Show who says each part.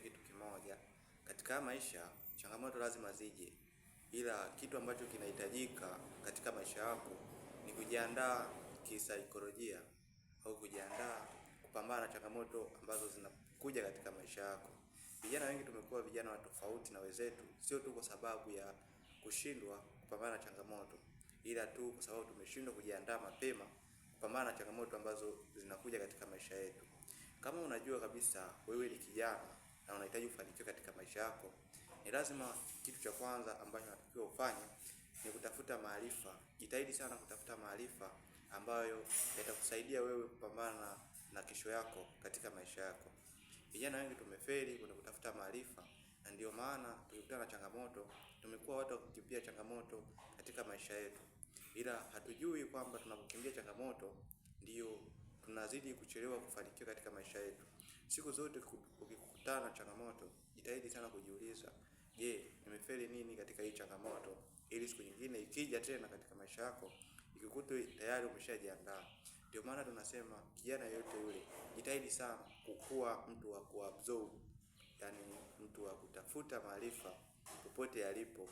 Speaker 1: Nikwambie kitu kimoja. Katika maisha changamoto lazima zije, ila kitu ambacho kinahitajika katika maisha yako ni kujiandaa kisaikolojia au kujiandaa kupambana na changamoto ambazo zinakuja katika maisha yako. Vijana wengi tumekuwa vijana wa tofauti na wenzetu, sio tu kwa sababu ya kushindwa kupambana na changamoto, ila tu kwa sababu tumeshindwa kujiandaa mapema kupambana na changamoto ambazo zinakuja katika maisha yetu. Kama unajua kabisa wewe ni kijana na unahitaji kufanikiwa katika maisha yako, ni lazima kitu cha kwanza ambacho unatakiwa ufanye ni kutafuta maarifa. Jitahidi sana kutafuta maarifa ambayo yatakusaidia wewe kupambana na kesho yako katika maisha yako. Vijana wengi tumefeli kwenye kutafuta maarifa, na ndio maana tukikutana na changamoto tumekuwa watu wa kukimbia changamoto katika maisha yetu, ila hatujui kwamba tunapokimbia changamoto ndio tunazidi kuchelewa kufanikiwa katika maisha yetu. Siku zote ukikutana na changamoto, jitahidi sana kujiuliza, je, nimefeli nini katika hii changamoto, ili siku nyingine ikija tena katika maisha yako ikikute tayari umeshajiandaa. Ndio maana tunasema kijana yeyote yule, jitahidi sana kukua mtu wa kuabsorb, yani mtu wa kutafuta maarifa popote yalipo.